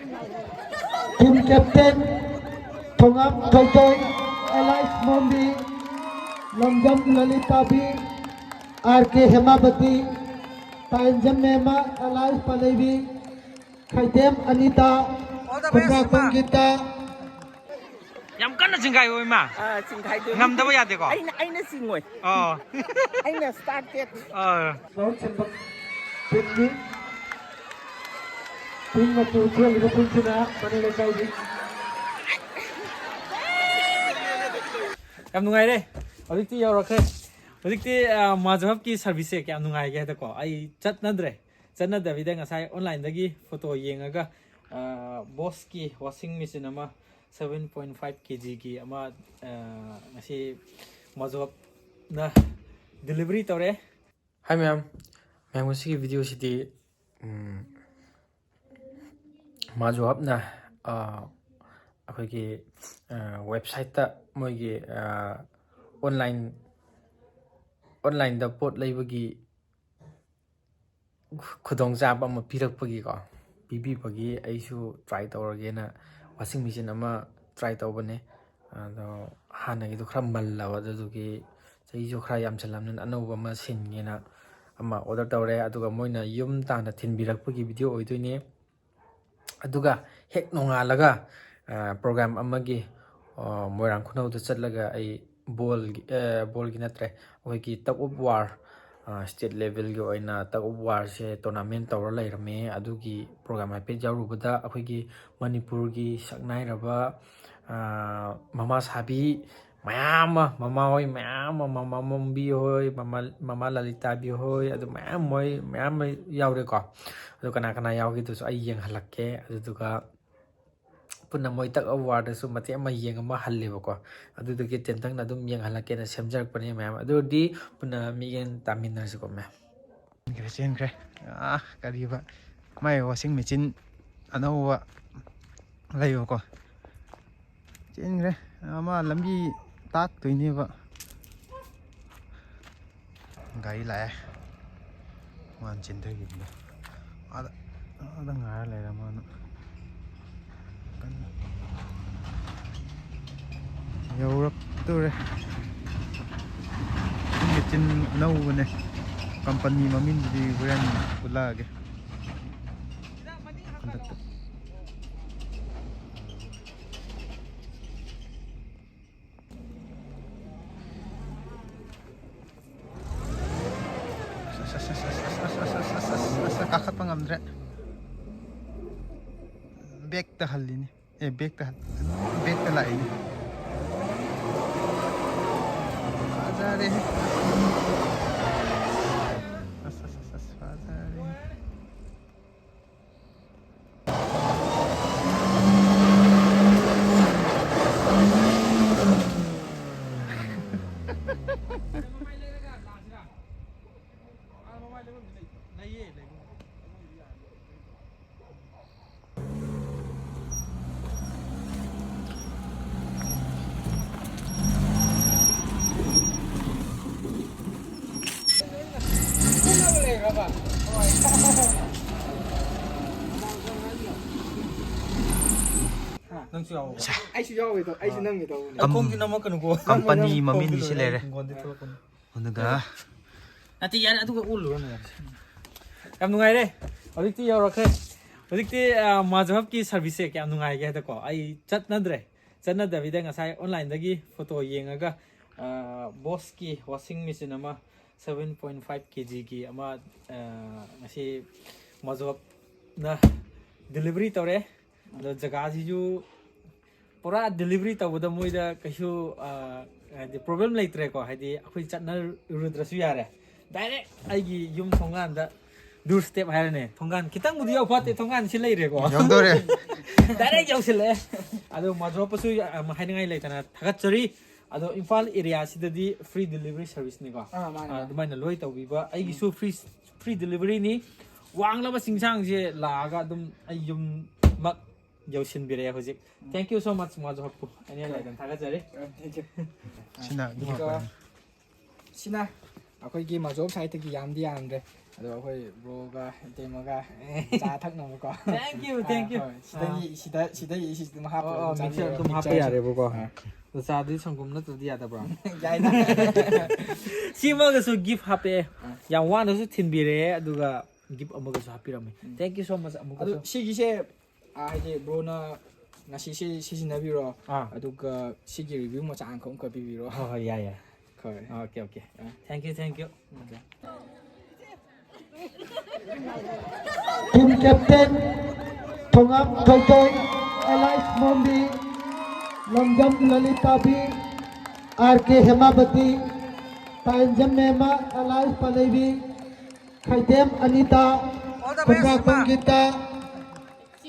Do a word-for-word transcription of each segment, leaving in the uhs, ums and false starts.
Team captain, Thongam Thoitoi, alias Mombi, Lamjam Lalitabi, R K Hemabati, Tainjam Mema, alias Palevi, Khaidem Anita, Kumba Sangita. ꯌꯥꯝ ꯀꯟꯅ ꯆꯤꯡꯒꯥꯏꯑꯣ ꯏꯃꯥ꯫ ꯑꯥ, ꯆꯤꯡꯈꯥꯏꯗꯣꯏꯅꯤ꯫ ꯉꯝꯗꯕ ꯌꯥꯗꯦꯀꯣ꯫ ꯑꯩꯅ, ꯑꯩꯅ ꯆꯤꯡꯉꯣꯏ꯫ ꯑꯣ꯫ ꯑꯩꯅ started꯫ ꯑꯥ꯫ Round ꯁꯦꯝꯕ teamꯅꯤ꯫ Team ꯃꯆꯨ ꯁꯦꯠꯂꯤꯕ teamꯁꯤꯅ ꯃꯅꯤꯡ ꯂꯩꯀꯥꯏꯒꯤ꯫ ꯌꯥꯝ ꯅꯨꯡꯉꯥꯏꯔꯦ꯫ ꯍꯧꯖꯤꯛꯇꯤ ꯌꯧꯔꯛꯈ꯭ꯔꯦ꯫ ꯍꯧꯖꯤꯛꯇꯤ, ꯑ, ꯃꯥꯖꯣ ꯍꯕꯀꯤ serviceꯁꯦ ꯀꯌꯥꯝ ꯅꯨꯡꯉꯥꯏꯒꯦ ꯍꯥꯏꯗꯀꯣ꯫ ꯑꯩ ꯆꯠꯅꯗ꯭ꯔꯦ꯫ ꯆꯠꯅꯗꯕꯤꯗ ꯉꯁꯥꯏ onlineꯗꯒꯤ photo ꯌꯦꯡꯉꯒ, ꯑ, Boschꯀꯤ washing machine ꯑꯃ seven point five kgꯒꯤ ꯑꯃ, ꯑ, ꯉꯁꯤ ꯃꯥꯖꯣꯞꯅ delivery ꯇꯧꯔꯦ꯫ Hi ꯃꯌꯥꯝ, ꯃꯌꯥꯝ ꯉꯁꯤꯒꯤ videoꯁꯤꯗꯤ, ꯎꯝ, ꯃꯥꯖꯣꯞꯅ, ꯑ, ꯑꯩꯈꯣꯏꯒꯤ, ꯑ, websiteꯇ ꯃꯣꯏꯒꯤ, ꯑ, online, onlineꯗ ꯄꯣꯠ ꯂꯩꯕꯒꯤ ꯈꯨꯗꯣꯡꯆꯥꯕ ꯑꯃ ꯄꯤꯔꯛꯄꯒꯤꯀꯣ, ꯄꯤꯕꯤꯕꯒꯤ ꯑꯩꯁꯨ try ꯇꯧꯔꯒꯦꯅ washing machine ꯑꯃ try ꯇꯧꯕꯅꯦ꯫ ꯑꯗꯣ ꯍꯥꯟꯅꯒꯤꯗꯣ ꯈꯔ ꯃꯜꯂꯕ, ꯑꯗꯨꯗꯨꯒꯤ ꯆꯍꯤꯁꯨ ꯈꯔ ꯌꯥꯝꯁꯜꯂꯝꯅꯤꯅ ꯑꯅꯧꯕ ꯑꯃ ꯁꯤꯟꯒꯦꯅ ꯑꯃ order ꯇꯧꯔꯦ꯫ ꯑꯗꯨꯒ ꯃꯣꯏꯅ ꯌꯨꯝ ꯇꯥꯟꯅ ꯊꯤꯟꯕꯤꯔꯛꯄꯒꯤ video ꯑꯣꯏꯗꯣꯏꯅꯦ꯫ ꯑꯗꯨꯒ ꯍꯦꯛ ꯅꯣꯡꯉꯥꯜꯂꯒ, ꯑ, program ꯑꯃꯒꯤ, ꯑ, ꯃꯣꯏꯔꯥꯡ ꯈꯨꯅꯧꯗ ꯆꯠꯂꯒ ꯑꯩ ballꯒꯤ, ꯑ, ballꯒꯤ ꯅꯠꯇ꯭ꯔꯦ, ꯑꯩꯈꯣꯏꯒꯤ tug of war, ꯑ, state levelꯒꯤ ꯑꯣꯏꯅ tug of warꯁꯦ tournament ꯇꯧꯔ ꯂꯩꯔꯝꯃꯦ꯫ ꯑꯗꯨꯒꯤ program ꯍꯥꯏꯐꯦꯠ ꯌꯥꯎꯔꯨꯕꯗ ꯑꯩꯈꯣꯏꯒꯤ ꯃꯅꯤꯄꯨꯔꯒꯤ ꯁꯛꯅꯥꯏꯔꯕ, ꯑ, ꯃꯃꯥ ꯁꯥꯕꯤ ꯃꯌꯥꯝ ꯑꯃ, ꯃꯃꯥ ꯍꯣꯏ ꯃꯌꯥꯝ ꯑꯃ, ꯃꯃꯥ ꯃꯣꯝꯕꯤ ꯍꯣꯏ, ꯃꯃꯥ, ꯃꯃꯥ ꯂꯂꯤꯇꯥꯕꯤ ꯍꯣꯏ, ꯑꯗꯨ ꯃꯌꯥꯝ ꯍꯣꯏ ꯃꯌꯥꯝ ꯑꯃ ꯌꯥꯎꯔꯦꯀꯣ꯫ ꯑꯗꯨ ꯀꯅꯥ ꯀꯅꯥ ꯌꯥꯎꯒꯦꯗꯨꯁꯨ ꯑꯩ ꯌꯦꯡꯍꯜꯂꯛꯀꯦ꯫ ꯑꯗꯨꯗꯨꯒ ꯄꯨꯟꯅ ꯃꯣꯏ tug of warꯗꯁꯨ ꯃꯇꯦꯛ ꯑꯃ ꯌꯦꯡꯉꯝꯃ ꯍꯜꯂꯦꯕꯀꯣ꯫ ꯑꯗꯨꯗꯨꯒꯤ ꯇꯦꯟꯇꯛꯅ ꯑꯗꯨꯝ ꯌꯦꯡꯍꯜꯂꯛꯀꯦꯅ ꯁꯦꯝꯖꯔꯛꯄꯅꯦ ꯃꯌꯥꯝ꯫ ꯑꯗꯨ ꯑꯣꯏꯔꯗꯤ ꯄꯨꯟꯅ ꯃꯤꯠꯌꯦꯡ ꯇꯥꯃꯤꯟꯅꯔꯁꯤꯀꯣ ꯃꯌꯥꯝ꯫ ꯆꯦꯟꯈ꯭ꯔꯦ, ꯆꯦꯟꯈ꯭ꯔꯦ꯫ ꯑꯥ, ꯀꯔꯤꯕ? ꯃꯥꯏ washing machine ꯑꯅꯧꯕ ꯂꯩꯕꯀꯣ꯫ ꯆꯦꯟꯈ꯭ꯔꯦ꯫ ꯑꯃ ꯂꯝꯕꯤ ꯇꯥꯛꯇꯣꯏꯅꯦꯕ꯫ ꯒꯥꯔꯤ ꯂꯥꯛꯑꯦ꯫ ꯃꯥꯅ ꯆꯦꯟꯊꯈꯤꯕꯗꯣ꯫ ꯑꯥꯗ, ꯑꯥꯗ ꯉꯥꯏꯔ ꯂꯩꯔꯦ ꯃꯥꯅ꯫ ꯌꯧꯔꯛꯇꯣꯔꯦ꯫ ꯃꯦꯆꯤꯟ ꯑꯅꯧꯕꯅꯦ꯫ ꯀꯝꯄꯅꯤ ꯃꯃꯤꯡꯗꯨꯗꯤ ꯍꯣꯔꯦꯟ ꯎꯠꯂꯛꯑꯒꯦ꯫ ꯍꯟꯗꯛꯇ꯫ ꯑꯁ, ꯑꯁ, ꯑꯁ, ꯀꯥꯈꯠꯄ ꯉꯝꯗ꯭ꯔꯦ꯫ ꯕꯦꯛꯇ ꯍꯜꯂꯤꯅꯤ꯫ ꯑꯦ, ꯕꯦꯛꯇ ꯍꯜ-, ꯕꯦꯛꯇ ꯂꯥꯛꯏꯅꯤ꯫ ꯐꯖꯔꯦꯍꯦ꯫ ꯑꯁ, ꯑꯁ, ꯑꯁ, ꯑꯁ, ꯐꯖꯔꯦꯍꯦ꯫ ꯅꯪꯁꯨ ꯌꯥꯎꯕ? ꯑꯩꯁꯨ ꯌꯥꯎꯋꯦ ꯇꯧ-, ꯑꯩꯁꯨ ꯅꯝꯒꯦ ꯇꯧꯕꯅꯦ꯫ ꯀꯝ-, ꯈꯣꯡꯗꯤ ꯅꯝꯃꯛꯀꯅꯨꯀꯣ꯫ ꯀꯝꯄꯅꯤ ꯅꯪ ꯃꯃꯤꯡꯗꯤ ꯈꯣꯡꯗꯤ ꯁꯤ ꯂꯣꯏꯔꯦ, ꯂꯩꯔꯦ꯫ ꯍꯤꯡꯒꯣꯜꯗꯤ ꯊꯣꯛꯂꯛꯄꯅꯤ꯫ ꯑꯗꯨꯒ ꯅꯠꯇꯦ, ꯌꯥꯔꯦ, ꯑꯗꯨꯒ ꯎꯠꯂꯨꯔꯅꯨ, ꯌꯥꯔꯦ꯫ ꯌꯥꯝ ꯅꯨꯡꯉꯥꯏꯔꯦ꯫ ꯍꯧꯖꯤꯛꯇꯤ ꯌꯧꯔꯛꯈ꯭ꯔꯦ꯫ ꯍꯧꯖꯤꯛꯇꯤ, ꯑ, ꯃꯥꯖꯣ ꯍꯕꯀꯤ ꯁꯥꯔꯚꯤꯁꯁꯦ ꯀꯌꯥꯝ ꯅꯨꯡꯉꯥꯏꯒꯦ ꯍꯥꯏꯗꯀꯣ, ꯑꯩ ꯆꯠꯅꯗ꯭ꯔꯦ꯫ ꯆꯠꯅꯗꯕꯤꯗ ꯉꯁꯥꯏ ꯑꯣꯟꯂꯥꯏꯟꯗꯒꯤ ꯐꯣꯇꯣ ꯌꯦꯡꯉꯒ, ꯑ, ꯕꯣꯁꯀꯤ ꯋꯥꯁꯤꯡ ꯃꯦꯆꯤꯟ ꯑꯃ seven point five kg ꯒꯤ ꯑꯃ, ꯑ, ꯉꯁꯤ ꯃꯥꯖꯣ ꯍꯕꯅ ꯗꯤꯂꯤꯚꯔꯤ ꯇꯧꯔꯦ꯫ ꯑꯗꯣ ꯖꯒꯥꯁꯤꯁꯨ ꯄꯨꯔꯥ ꯗꯤꯂꯤꯚꯔꯤ ꯇꯧꯕꯗ ꯃꯣꯏꯗ ꯀꯩꯁꯨ, ꯑ, ꯍꯥꯏꯗꯤ ꯄ꯭ꯔꯣꯕ꯭ꯂꯦꯝ ꯂꯩꯇ꯭ꯔꯦꯀꯣ, ꯍꯥꯏꯗꯤ ꯑꯩꯈꯣꯏ ꯆꯠꯅꯔꯨꯗ꯭ꯔꯁꯨ ꯌꯥꯔꯦ꯫ ꯗꯥꯏꯔꯦꯛ ꯑꯩꯒꯤ ꯌꯨꯝ ꯊꯣꯡꯒꯥꯟꯗ, ꯗꯣꯔ ꯁ꯭ꯇꯦꯞ ꯍꯥꯏꯔꯅꯦ, ꯊꯣꯡꯒꯥꯟ ꯈꯤꯇꯪꯕꯨꯗꯤ ꯌꯧꯐꯥꯠꯇꯦ, ꯊꯣꯡꯒꯥꯟ ꯁꯤ ꯂꯩꯔꯦꯀꯣ꯫ ꯌꯧꯗꯣꯔꯦ꯫ ꯗꯥꯏꯔꯦꯛ ꯌꯧꯁꯤꯜꯂꯛꯑꯦ꯫ ꯑꯗꯣ ꯃꯥꯖꯣ ꯍꯕꯄꯨꯁꯨ ꯌꯥꯝ ꯍꯥꯏꯅꯤꯡꯉꯥꯏ ꯂꯩꯇꯅ ꯊꯥꯒꯠꯆꯔꯤ꯫ ꯑꯗꯣ ꯏꯝꯐꯥꯜ ꯑꯦꯔꯤꯌꯥꯁꯤꯗꯗꯤ ꯐ꯭ꯔꯤ ꯗꯤꯂꯤꯚꯔꯤ ꯁꯥꯔꯚꯤꯁꯅꯤꯀꯣ꯫ ꯑꯥ, ꯃꯥꯅꯦ, ꯑꯥ, ꯃꯥꯅꯦ꯫ ꯑꯗꯨꯃꯥꯏꯅ ꯂꯣꯏ ꯇꯧꯕꯤꯕ꯫ ꯑꯩꯒꯤꯁꯨ ꯐ꯭ꯔꯤ, ꯐ꯭ꯔꯤ ꯗꯤꯂꯤꯚꯔꯤꯅꯤ꯫ ꯋꯥꯡꯂꯕ ꯆꯤꯡꯁꯥꯡꯁꯦ ꯂꯥꯛꯑꯒ ꯑꯗꯨꯝ ꯑꯩ ꯌꯨꯝꯃꯛ ꯌꯧꯁꯤꯟꯕꯤꯔꯛꯑꯦ ꯍꯧꯖꯤꯛ꯫ Thank you so much, ꯃꯥꯖꯣ ꯍꯕꯄꯨ꯫ ꯑꯩꯅ ꯂꯥꯏꯗꯅ ꯊꯥꯒꯠꯆꯔꯤ꯫ Thank you꯫ ꯁꯤꯅ ꯑꯗꯨꯒ ꯁꯤꯅ ꯑꯩꯈꯣꯏꯒꯤ ꯃꯥꯖꯣ ꯍꯕ ꯁꯥꯏꯠꯇꯒꯤ ꯌꯥꯝꯗꯤ ꯌꯥꯝꯗ꯭ꯔꯦ꯫ ꯑꯗꯣ ꯑꯩꯈꯣꯏ ꯕ꯭ꯔꯣꯒ ꯏꯇꯩꯃꯒ ꯆꯥ ꯊꯛꯅꯕꯀꯣ꯫ Thank you, thank you. ꯍꯣꯏ, ꯁꯤꯗꯒꯤ, ꯑꯥ꯫ ꯁꯤꯗ, ꯁꯤꯗꯒꯤ ꯁꯤꯗ ꯑꯗꯨꯝ ꯍꯥꯞꯄꯒ ꯑꯣ, ꯑꯣ, ꯑꯗꯨꯝ ꯃꯤꯛꯆꯔ ꯆꯥꯕꯤꯔꯣ, ꯑꯗꯨꯝ ꯍꯥꯞꯄ ꯃꯤꯛꯆꯔꯁꯦ꯫ ꯌꯥꯔꯦꯕꯀꯣ꯫ ꯑꯥ꯫ ꯑꯗꯣ ꯆꯥꯗꯨꯗꯤ ꯁꯪꯒꯣꯝ ꯅꯠꯇ꯭ꯔꯗꯤ ꯌꯥꯗꯕ꯭ꯔꯣ? ꯌꯥꯏꯗ꯫ ꯁꯤꯃꯒꯁꯨ gift ꯍꯥꯞꯄꯛꯑꯦ꯫ ꯑꯥ꯫ ꯌꯥꯝ ꯋꯥꯅꯁꯨ ꯊꯤꯟꯕꯤꯔꯛꯑꯦ, ꯑꯗꯨꯒ gift ꯑꯃꯒꯁꯨ ꯍꯥꯞꯄꯤꯔꯝꯃꯦ꯫ ꯎꯝ꯫ Thank you so much ꯑꯗꯣ ꯑꯃꯨꯛꯀꯁꯨ꯫ ꯁꯤꯒꯤꯁꯦ, ꯑꯥ, ꯍꯥꯏꯗꯤ ꯕ꯭ꯔꯣꯅ ꯉꯁꯤꯁꯦ ꯁꯤꯖꯤꯟꯅꯕꯤꯔꯣ꯫ ꯑꯥ꯫ ꯑꯗꯨꯒ ꯁꯤꯒꯤ review ꯃꯆꯥ ꯑꯃꯈꯛ ꯑꯃꯨꯛꯀ ꯄꯤꯕꯤꯔꯣ꯫ ꯍꯣꯏ, ꯍꯣꯏ, ꯌꯥꯏ, ꯌꯥꯏ꯫ ꯍꯣꯏ꯫ Okay, okay꯫ Ah. Thank you, thank you꯫ Okay꯫ Team captain, Thongam Thoitoi, alias Mombi, Longjam Lalipabi, R K Hemabati, Tainjam Mema, alias Palevi, Khaitem Anita, All the best, Kumra Ma꯫ Kongita,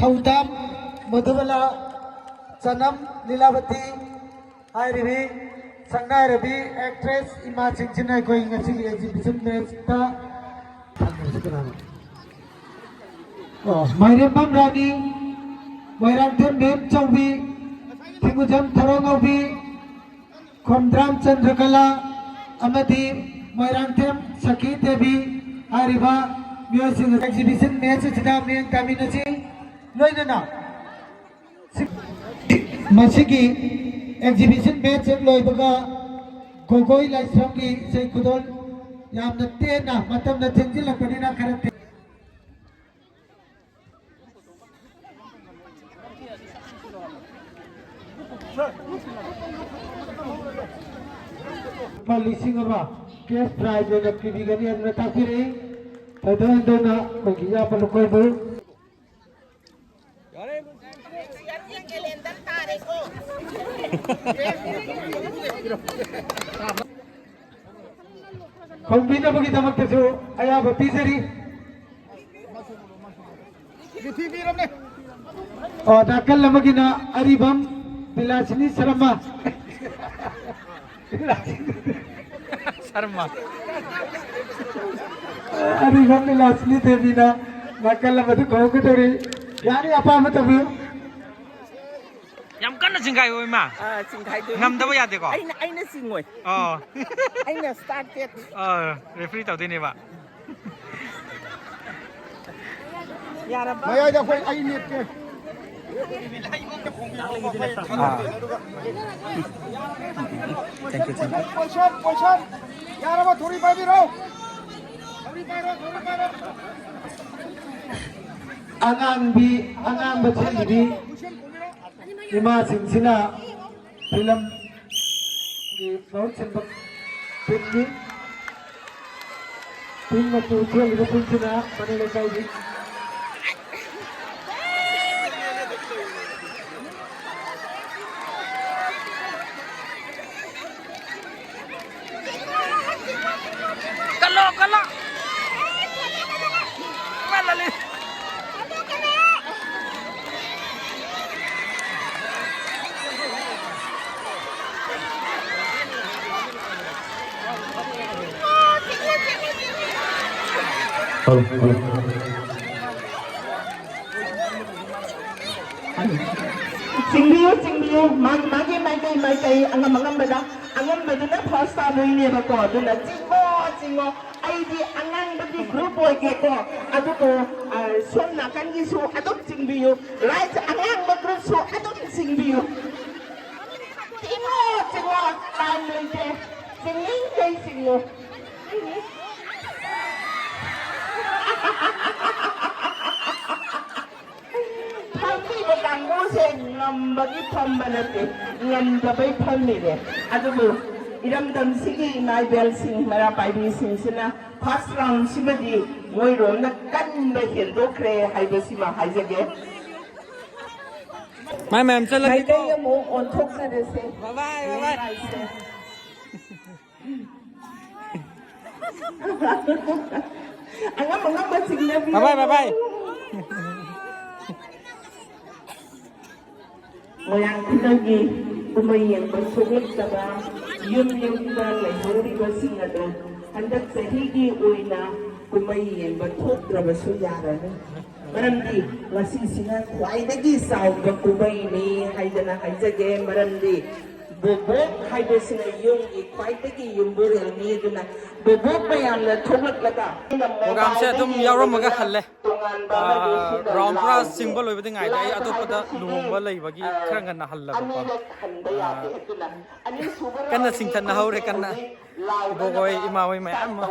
Thoutam Madhubala, Chanam Lilavati, ꯍꯥꯏꯔꯤꯕꯤ ꯁꯛꯅꯥꯏꯔꯕꯤ actress ꯏꯃꯥꯁꯤꯡꯁꯤꯅ ꯑꯩꯈꯣꯏ ꯉꯁꯤꯒꯤ exhibition matchꯇ ꯐꯪꯕꯁꯤ ꯀꯅꯥꯅꯣ? ꯑꯣ, ꯃꯥꯏꯔꯦꯝꯕꯝ ꯔꯥꯅꯤ, ꯃꯣꯏꯔꯥꯡꯊꯦꯝ ꯃꯦꯝ ꯆꯧꯕꯤ, ꯊꯤꯡꯒꯨꯖꯝ ꯊꯔꯣꯉꯧꯕꯤ, ꯈꯣꯝꯗ꯭ꯔꯥꯝ ꯆꯟꯗ꯭ꯔꯀꯂꯥ ꯑꯃꯗꯤ ꯃꯣꯏꯔꯥꯡꯊꯦꯝ ꯁꯈꯤ ꯗꯦꯕꯤ ꯍꯥꯏꯔꯤꯕ ꯃꯤꯑꯣꯏꯁꯤꯡ exhibition match ꯑꯁꯤꯗ ꯃꯤꯠꯌꯦꯡ ꯇꯥꯃꯤꯟꯅꯁꯤ꯫ ꯂꯣꯏꯅꯅ ꯃꯁꯤꯒꯤ exhibition match ꯍꯦꯛ ꯂꯣꯏꯕꯒ ꯒꯣꯒꯣꯏ ꯂꯥꯏꯁ꯭ꯔꯝꯒꯤ ꯏꯁꯩ ꯈꯨꯗꯣꯜ ꯌꯥꯝꯅ ꯇꯦꯟꯅ ꯃꯇꯝꯅ ꯊꯦꯡꯖꯤꯜꯂꯛꯄꯅꯤꯅ ꯈꯔ ꯇꯦ-, ꯂꯨꯄꯥ ꯂꯤꯁꯤꯡ ꯑꯃ cash prize ꯑꯣꯏꯅ ꯄꯤꯕꯤꯒꯅꯤ ꯍꯥꯏꯗꯨꯅ ꯇꯥꯛꯄꯤꯔꯛꯏ꯫ ꯊꯣꯏꯗꯣꯛ ꯍꯦꯟꯗꯣꯛꯅ ꯑꯩꯈꯣꯏꯒꯤ ꯏꯌꯥꯝꯕ ꯂꯨꯀꯣꯏꯕꯨ ꯈꯣꯡꯕꯤꯅꯕꯒꯤꯗꯃꯛꯇꯁꯨ ꯑꯌꯥꯕ ꯄꯤꯖꯔꯤ꯫ ꯑꯣ, ꯅꯥꯀꯜ ꯑꯃꯒꯤꯅ ꯑꯔꯤꯕꯝ ꯕꯤꯂꯥꯁꯤꯅꯤ ꯁꯔꯃ꯫ ꯁꯔꯃ꯫ ꯑꯔꯤꯕꯝ ꯕꯤꯂꯥꯁꯤꯅꯤ ꯗꯦꯕꯤꯅ ꯅꯥꯀꯜ ꯑꯃꯗ ꯀꯧꯒꯗꯧꯔꯤ꯫ ꯌꯥꯅꯤ, ꯑꯄꯥꯝꯕ ꯇꯧꯕꯤꯌꯨ꯫ ꯌꯥꯝ ꯀꯟꯅ ꯆꯤꯡꯒꯥꯏꯑꯣ, ꯏꯃꯥ꯫ ꯑꯥ, ꯆꯤꯡꯒꯥꯏꯗꯣꯏꯅꯤ꯫ ꯉꯝꯗꯕ ꯌꯥꯗꯦꯀꯣ? ꯑꯩꯅ, ꯑꯩꯅ ꯆꯤꯡꯉꯣꯏ꯫ ꯑꯣ꯫ ꯑꯩꯅ start ꯇꯦꯠ꯫ ꯑꯥ, referee ꯇꯧꯗꯣꯏꯅꯦꯕ꯫ ꯌꯥꯔꯕ? ꯃꯌꯥꯏꯗ ꯑꯩꯈꯣꯏ ꯑꯩ ꯂꯦꯞꯀꯦ꯫ ꯑꯥ꯫ Thank you, thank you. Poison, poison. ꯌꯥꯔꯕ? ꯊꯧꯔꯤ ꯄꯥꯏꯕꯤꯔꯣ꯫ ꯊꯧꯔꯤ ꯄꯥꯏꯔꯣ, ꯊꯧꯔꯤ ꯄꯥꯏꯔꯣ꯫ ꯑꯉꯥꯡꯕꯤ, ꯑꯉꯥꯡꯕ ꯁꯦꯠꯂꯤꯕꯤ ꯏꯃꯥꯁꯤꯡꯁꯤꯅ ꯐꯤꯂꯝꯒꯤ ꯃꯍꯨꯠ ꯁꯤꯟꯕ ꯄꯤꯟꯅꯤ꯫ ꯄꯤꯡ ꯃꯆꯨ ꯁꯦꯠꯂꯤꯕ ꯄꯤꯡꯁꯤꯅ ꯃꯅꯤꯡ ꯂꯩꯀꯥꯏꯒꯤ꯫ ꯀꯜꯂꯣ, ꯀꯜꯂꯣ꯫ ꯀꯜꯂꯂꯤ꯫ ꯆꯤꯡꯕꯤꯌꯨ, ꯆꯤꯡꯕꯤꯌꯨ꯫ ꯃꯥꯒꯤ, ꯃꯥꯒꯤ ꯃꯥꯏꯀꯩ, ꯃꯥꯏꯀꯩ, ꯑꯉꯝ ꯑꯉꯝꯕꯗ, ꯑꯉꯝꯕꯗꯨꯅ first ꯇꯥꯗꯣꯏꯅꯦꯕꯀꯣ꯫ ꯑꯗꯨꯅ ꯆꯤꯡꯉꯣ, ꯆꯤꯡꯉꯣ꯫ ꯑꯩꯗꯤ ꯑꯉꯥꯡꯕꯒꯤ group ꯑꯣꯏꯒꯦꯀꯣ꯫ ꯑꯗꯨꯕꯨ, ꯑ, ꯁꯣꯝ ꯅꯥꯀꯟꯒꯤꯁꯨ ꯑꯗꯨꯝ ꯆꯤꯡꯕꯤꯌꯨ꯫ Right, ꯑꯉꯥꯡꯕ groupꯁꯨ ꯑꯗꯨꯝ ꯆꯤꯡꯕꯤꯌꯨ꯫ ꯆꯤꯡꯉꯣ, ꯆꯤꯡꯉꯣ, time ꯂꯩꯇꯦ꯫ ꯆꯤꯡꯅꯤꯡꯈꯩ ꯆꯤꯡꯉꯣ꯫ ꯐꯝꯃꯤꯕ ꯀꯥꯡꯕꯨꯁꯦ ꯉꯝꯕꯒꯤ ꯐꯝꯕ ꯅꯠꯇꯦ, ꯉꯝꯗꯕꯩ ꯐꯝꯃꯤꯅꯦ꯫ ꯑꯗꯨꯕꯨ ꯏꯔꯝꯗꯝꯁꯤꯒꯤ ꯏꯃꯥ ꯏꯕꯦꯜꯁꯤꯡ, ꯃꯩꯔꯥ ꯄꯥꯏꯕꯤꯁꯤꯡꯁꯤꯅ first roundꯁꯤꯃꯗꯤ ꯃꯣꯏꯔꯣꯝꯅ ꯀꯟꯕ ꯍꯦꯟꯗꯣꯛꯈ꯭ꯔꯦ ꯍꯥꯏꯕꯁꯤꯃ ꯍꯥꯏꯖꯒꯦ꯫ ꯃꯥꯏ ꯃꯌꯥꯝ ꯆꯠꯂꯒꯦꯀꯣ꯫ ꯃꯥꯏꯀꯩ ꯑꯃꯨꯛ ꯑꯣꯟꯊꯣꯛꯆꯔꯁꯦ꯫ Bye bye, bye bye꯫ ꯂꯩꯀꯥꯏꯁꯦ꯫ ꯑꯉꯝ ꯑꯉꯝꯕ ꯆꯤꯡꯅꯕꯤꯌꯨ꯫ Bye bye, bye bye꯫ ꯃꯣꯏꯔꯥꯡ ꯈꯨꯅꯧꯒꯤ ꯀꯨꯝꯍꯩ ꯌꯦꯡꯕ ꯊꯣꯛꯂꯛꯇꯕ ꯌꯨꯝ ꯌꯨꯝꯗ ꯂꯩꯍꯧꯔꯤꯕꯁꯤꯡ ꯑꯗꯣ ꯍꯟꯗꯛ ꯆꯍꯤꯒꯤ ꯑꯣꯏꯅ ꯀꯨꯝꯍꯩ ꯌꯦꯡꯕ ꯊꯣꯛꯇ꯭ꯔꯕꯁꯨ ꯌꯥꯔꯅꯤ꯫ ꯃꯔꯝꯗꯤ ꯉꯁꯤꯁꯤꯅ ꯈ꯭ꯋꯥꯏꯗꯒꯤ ꯆꯥꯎꯕ ꯀꯨꯝꯍꯩꯅꯤ ꯍꯥꯏꯗꯅ ꯍꯥꯏꯖꯒꯦ꯫ ꯃꯔꯝꯗꯤ ꯕꯣꯕꯣꯛ ꯍꯥꯏꯕꯁꯤꯅ ꯌꯨꯝꯒꯤ ꯈ꯭ꯋꯥꯏꯗꯒꯤ ꯌꯨꯝꯕꯨꯔꯦꯜꯅꯤ꯫ ꯑꯗꯨꯅ ꯕꯣꯕꯣꯛ ꯃꯌꯥꯝꯅ ꯊꯣꯛꯂꯛꯂꯒ ꯄ꯭ꯔꯣꯒꯥꯝꯁꯦ ꯑꯗꯨꯝ ꯌꯥꯎꯔꯝꯃꯒ ꯍꯜꯂꯦ꯫ ꯔꯥꯎꯟ ꯄꯨꯔꯥ ꯆꯤꯡꯕ ꯂꯣꯏꯕꯗꯤ ꯉꯥꯏꯗꯦ꯫ ꯑꯩ ꯑꯇꯣꯞꯄꯗ ꯂꯨꯍꯣꯡꯕ ꯂꯩꯕꯒꯤ ꯈꯔ ꯉꯟꯅ ꯍꯜꯂꯕꯀꯣ꯫ ꯀꯟꯅ ꯆꯤꯡꯊꯠꯅꯍꯧꯔꯦ ꯀꯟꯅ꯫ ꯏꯕꯣꯛꯍꯣꯏ ꯏꯃꯥꯍꯣꯏ ꯃꯌꯥꯝ ꯑꯃ꯫